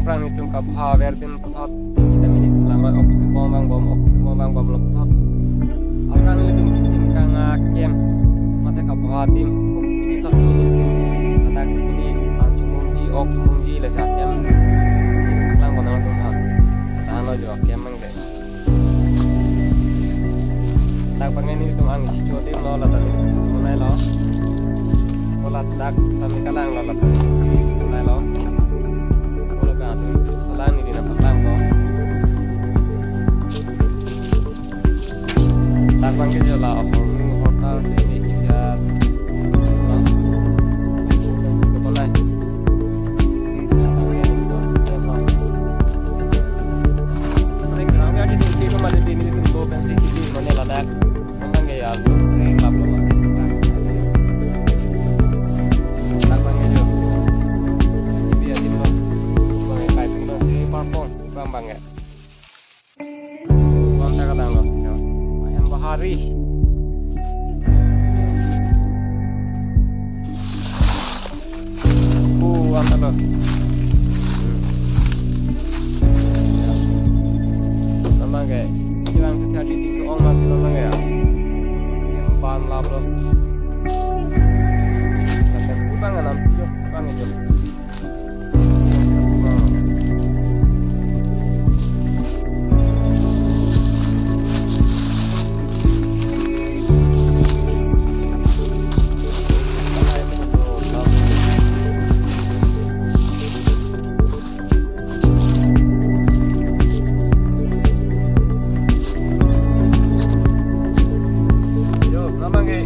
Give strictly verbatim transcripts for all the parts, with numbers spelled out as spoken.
Aphrang nelitum kabha ver pen puthot, kita minit lang roi, ok bom bang bom, ok bom bang bom lo puthot. Aphrang nelitum kitim kang akem, mate kabha adim, ok pini sab pini nelitum, ladak si pini, an chumungji, ok chumungji, lasi akem, lang kona tum ha. Tahan lo jo, akem mang ke. Dak bang nelitum ang si chodim lo, ladak nelitum monai lo. Ko ladak kami kalang lo, ladak nelitum monai lo. Ko ladak salang ni dina paklang ko. Dak bang ke jo la, oh, hotel di, di, di, ya. Ko monai. Bahari. Oh, ang talo. Namang ke, ilang terjadi di keong masih namang ya. Yang ban lap lo. Tapi bang anam tujuh bang itu. Yo, namang ke.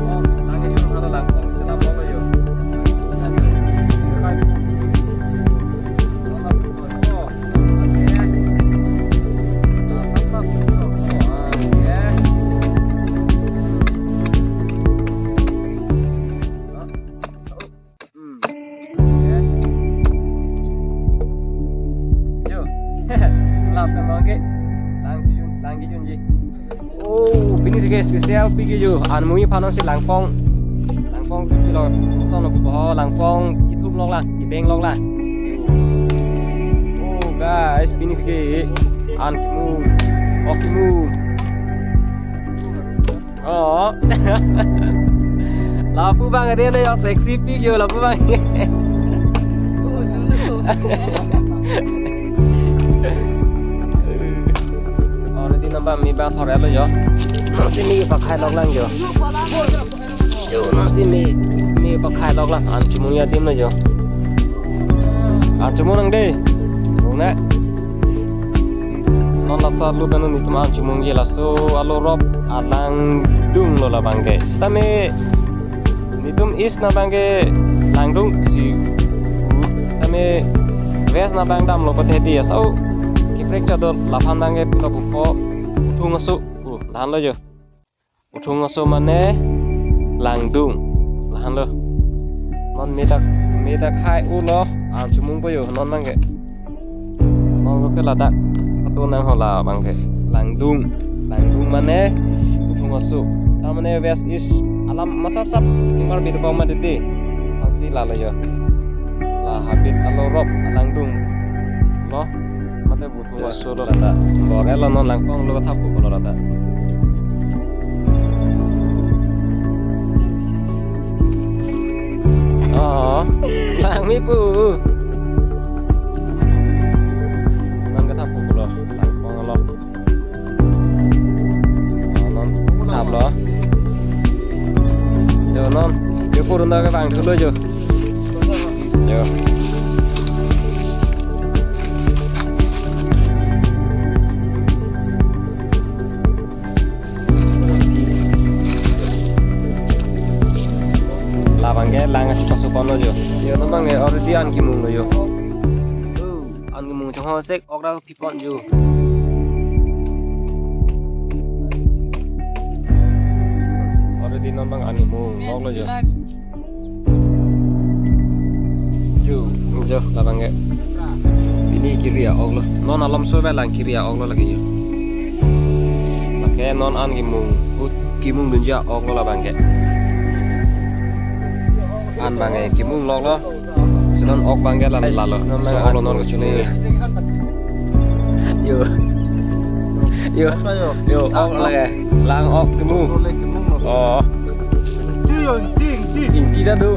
Oh, langit yo, ada langkong, selam apa yo? Hmm. Ya. Yo. Lap kan lagi. Lang kijun, lang kijun ji. Oh, pini ke special pi ke jo. An mui phanon si langpong. Langpong pilo. Son lo po langpong kithum lok la, kibeng lok la. Oh, guys, pini ke an kimu. Oh, kimu. Oh. Lapu bang ade le yo sexy pi yo lapu bang. Already namba mi bang thor lo yo. Nang si mi pakhai lok lang yo. Yo nang si mi mi pakhai lok lang an chumung adim lo yo. An chumung nang de. Bung na. Non laso alo pen nelitum an chumung ke laso alo rop alangdung lo labang ke. Sitame nelitum east nabang ke langdung si, sitame west nabang damlo pute di asau kiprek chado laphan bang ke pulo pupo uthung aso. Uh, lahan lo yo. Uthung aso mane langdung. Lahan lo. Non medak medak hai ulo an chumung po yo non bang ke. Non ke ladak. Atu nang hola bang ke. Langdung. Langdung mane uthung aso. Ta mane west east alam masap sap. Tingbar bit ko ma dede. Ansi lalo yo. La habit alo rop langdung. Lo. Mate bu Laso lo lata. Bor elo non langpong lo thap ko lo lata. Oh, langmi pu. Non ke thap ko lo langpong lo. Oh, non thap lo. Yo non. Yo purun ta ke bang thulo yo. Yo. Labang ke lang asi pasu kono yo. Yo, nabang ke already an kimung lo yo. An kimung chong ho sek okra pipon yo. Already nabang an kimung ok lo yo. Yo, jo, labang ke. Pini kiri a-ok lo. Non alom so ba lang kiri a-ok lo lake yo. Lake non an kimung, ut kimung dunji a-ok lo labang ke. An bang ke kimung lok lo. Non ok abang ke la, lalo. Non ok lo non kachini. Yo. Yo. Yo, ok lake. Lang ok kemu. Oh. Ingti ta do.